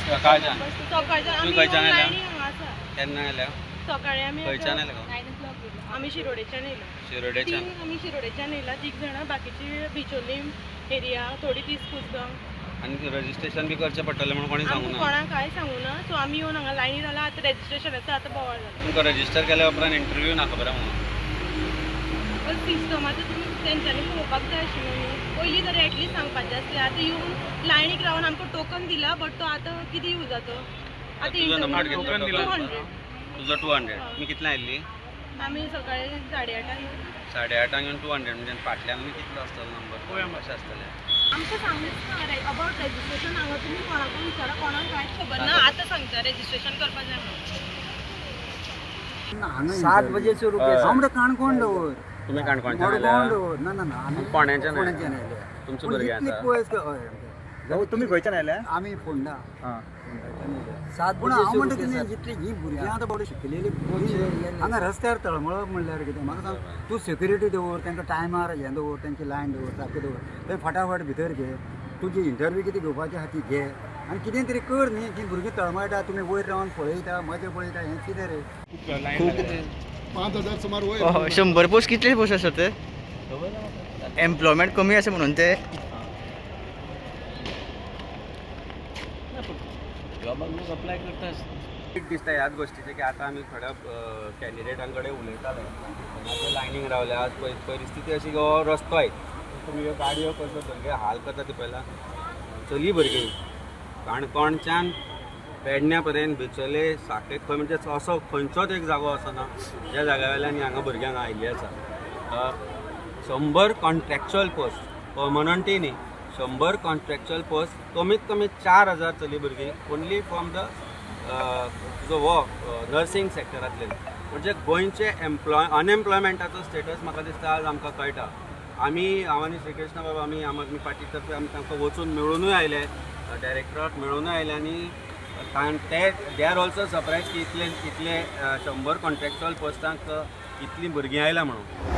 सकाळच्यान. सकाळच्यान तूं आमी खंयच्यान येवन आयल्या? लायनीक हांगा आसा. केन्ना आयल्या? सकाळी आमी खंयच्यान आयल्या गो? आमी शिरोडेच्यान येयला. शिरोडेच्यान. तीन आमी शिरोडेच्यान येयला, तीग जाणां, बाकीची बिचोलीम एरिया, थोडी तीस कुसगांव. आनी रजिस्ट्रेशन बी करचें पडटलें म्हणून कोणी सांगू आमकां ना? कोणाक कांय सांगू ना. सो आमी येवन हांगा लायनी रावला. आतां रजिस्ट्रेशनाचो आतां बोवाळ जाला. तुमकां रजिस्टर केल्या उपरांत इंटरव्यू ना खबर आहा म्हणून. पण सिस्टमाचें तुमी तेंच्यांनी पळोवपाक जाय आशिल्लें न्ही पयलीं तरी, एटलीस्ट सांगपाचें आसलें. आतां येवन लायनीक रावन आमकां टोकन दिला, बट तो आतां कितें यूजाचो आतां? तुजो नंबर कितलो? Two token? 100. तुजो 200. तुमी कितल्या आयिल्ली? आमी सकाळी 8:30 येवन. 8:30 येवन 200 म्हणजे फाटल्यान आनी कितलो आसतलो नंबर, कशें आसतलें? आमकां सांगूच ना अबावट रजिस्ट्रेशन. हांगा तुमी कोणाकूय विचारा, कोणाक कांयच खबर ना. आतां सांगता रजिस्ट्रेशन करपा जाय म्हणून. 7 बजे सुरू. हय. हांव म्हणटा काणकोण दवर. तुमी काणकोणच्यान मडगांव आयल्या? दवर. ना ना ना, आमी फोंड्याच्यान आयल्या. फोंड्याच्यान आयल्या. तुमचे पूण भुरगे इतले आसा? पयस हय आमचे. भाऊ, तुम्ही खंयच्यान आयल्या? आमी फोंडा. हां. फोंडाच्यान आयल्या. 7 पूण बजे हांव म्हणटा सुरू. कितें, जितली ही भुरगीं आतां बाबडी शिकलेली भुरगीं हांगा रस्त्यार तळमळप म्हणल्यार कितें म्हाका सांग तूं. सेक्युरिटी दवर तांकां, टायमार हें दवर, तेंची लायन दवर, सारकें दवर, थंय फटाफट भितर घे, तुजी इंटरव्यू कितें घेवपाची आहा ती घे आनी कितें तरी कर न्ही. जी भुरगीं तळमळटा, तुमी वयर रावन पळयता, मजा पळयता, हें कितें रे? 5,000 सुमार वयर. 100 पोस्ट, कितले पोस्ट आसात ते? एम्प्लॉयमेंट कमी आसा म्हणून ते. जॉबाक लोक अप्लाय करता. दिसता ह्याच गोश्टीचें की आतां आमी थोड्या कॅन्डिडेटां कडेन उलयताले. ते लायनीक रावले. आज परिस्थिती अशी की हो रस्तो तुमी ह्यो गाडयो कसो भुरगे हाल करता ती पळयला. चली भुरगीं काणकोणच्यान पेडण्या पर्यंत, बिचोले, साकेत, खंय म्हणजे असो खंयचोच एक जागो असो ना ज्या जाग्या वयल्यान हांगा भुरग्यांक आयिल्ली आसा. 100 कॉन्ट्रॅक्च्युअल पोस्ट, पर्मनंटय न्ही, 100 कॉन्ट्रॅक्च्युअल पोस्ट, कमीत कमी 4,000 चली भुरगीं ओन्ली फ्रॉम the तुजो हो नर्सिंग सेक्टरांतले. म्हणजे गोंयचे अनएम्प्लॉयमेंटाचो स्टेटस म्हाका दिसता आज आमकां कळटा. आमी, हांव आनी श्रीकृष्ण बाबा, आमी आम आदमी पार्टी तर्फे आमी तांकां वचून मेळुनूय आयले, डायरेक्टराक मेळुनूय आयले आनी ते they are also surprise की इतले इतले 100 कॉन्ट्रॅक्च्युअल पोस्टांक इतलीं भुरगीं आयल्या म्हणून.